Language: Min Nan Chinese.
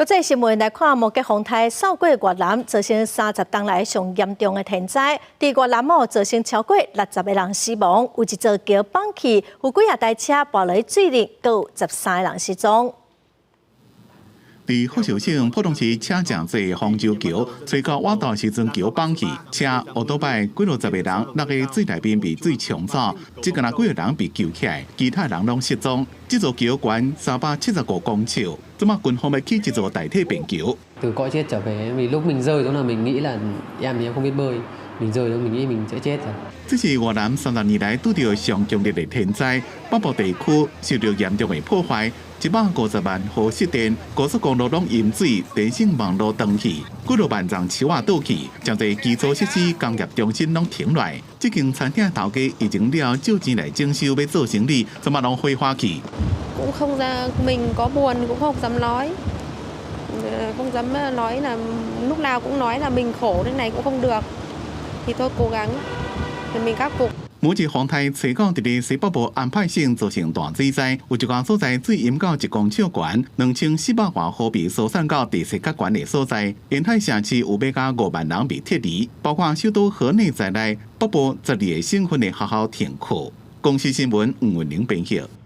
國際新聞來看，摩羯風台掃過越南，造成30冬來上嚴重的天災。佇越南哦，造成超過60個人死亡，有一座橋崩去，有幾若台車跋落水裡，閣有13個人失蹤。佇福壽省浦東市車誠濟豐州橋，吹到倚晝時陣橋崩去，車烏多擺幾落十個人落佇水內面被水沖走，只干焦幾個人被救起來，其他人攏失蹤。這座橋懸375公尺，這馬軍方欲起這座代替便橋。 Từ cõi chết trở về, vì lúc mình rơi xuống là mình nghĩ là em thì em không biết bơi, mình rơi xuống mình nghĩ mình sẽ chết rồi. 這是越南30年來拄著上強烈的天災，北部地區受著嚴重的破壞，150萬戶失電，高速公路攏淹水，電信網路斷去，幾落萬叢樹仔倒去，誠濟基礎設施、工業中心攏停落來。這間餐廳頭家疫情了借錢來整修，欲做生理，這馬攏火化去。 Cũng không ra, mình có buồn cũng không dám nói, không dám nói là lúc nào cũng nói là mình khổ thế này cũng không được, thì thôi cố gắng thì mình khắc phục. 摩羯風台吹到佇咧西北部安派省造成大水災，有一寡所在水淹到1公尺懸，2400外戶被疏散到地勢較懸的所在。沿海城市有欲加5萬人被撤離，包括首都河內在內，北部12個省份的學校停課。公視新聞吳文玲編譯。